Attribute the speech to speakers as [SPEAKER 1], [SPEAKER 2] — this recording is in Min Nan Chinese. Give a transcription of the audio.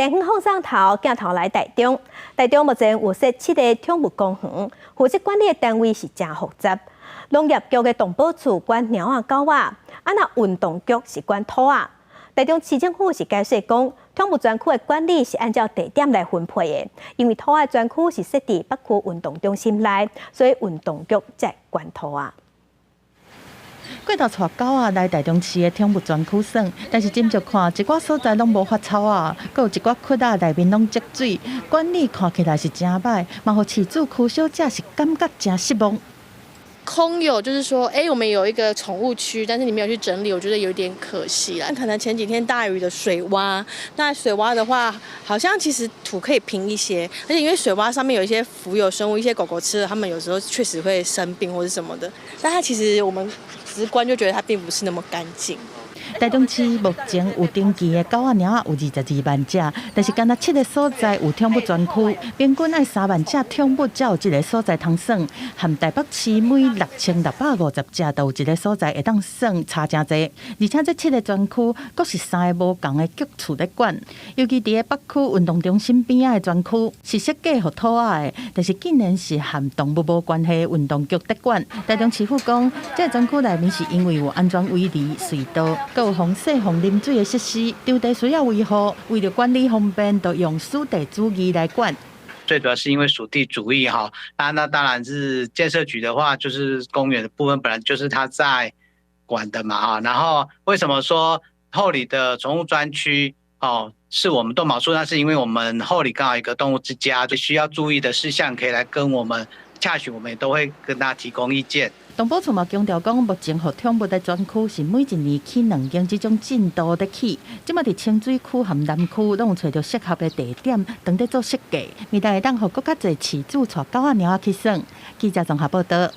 [SPEAKER 1] 電遠放送頭鏡頭來台中，台中目前有設七個寵物公園，負責管理的單位是誠複雜。農業局的動保處管貓仔狗仔，啊若運動局是管兔仔。台中市政府是解釋講，寵物專區的管理是按照地點來分配的，因為兔仔專區是設佇北區運動中心內，所以運動局才管兔仔。
[SPEAKER 2] 過頭帶狗仔來台中市的寵物專區耍，但是斟酌看一寡所在攏無發草仔，閣有一寡窟仔內面攏積水，管理看起來是誠䆀，嘛予飼主柯小姐是感覺誠失望。
[SPEAKER 3] 空有就是說，欸，我們有一個寵物區，但是你沒有去整理，我覺得有點可惜啦。可能前幾天大雨的水窪，那水窪的話，好像其實土可以平一些，而且因為水窪上面有一些浮游生物，一些狗狗吃了，它們有時候確實會生病或者什麼的。但它其實我們直觀就覺得它並不是那麼乾淨。
[SPEAKER 2] 台中市目前有登記的狗仔貓仔有22萬隻，但是干焦七个所在有寵物專區，平均愛3萬隻寵物才有一个所在通耍。和台北市每6650隻就有一个所在會當耍，差誠濟。而且這七个專區，閣是三个無仝的局處咧管。尤其佇咧北區運動中心邊仔的專區，是設計予兔仔的，但是竟然是和動物無關係的運動局咧管。台中市府講，這个專區內面是因為有安全圍籬、隧道，閣有防水、防淋水的設施，場地需要維護，為著管理方便，就用屬地主義來管。
[SPEAKER 4] 最主要是因為屬地主義哈，那當然是建設局的話，就是公園的部分本來就是他在管的嘛哈。然後為什麼說后里的寵物專區哦是我們動保處？那是因為我們后里剛好一個動物之家，就需要注意的事項可以來跟我們洽詢，我們也都會跟大家提供意見。
[SPEAKER 2] 動保處嘛強調講，目前予寵物的專區是每一年起兩間這種進度咧起，這馬佇清水區和南區攏有揣著適合的地點，當咧做設計，未來會當予閣較濟飼主帶狗仔貓仔去耍。記者綜合報道。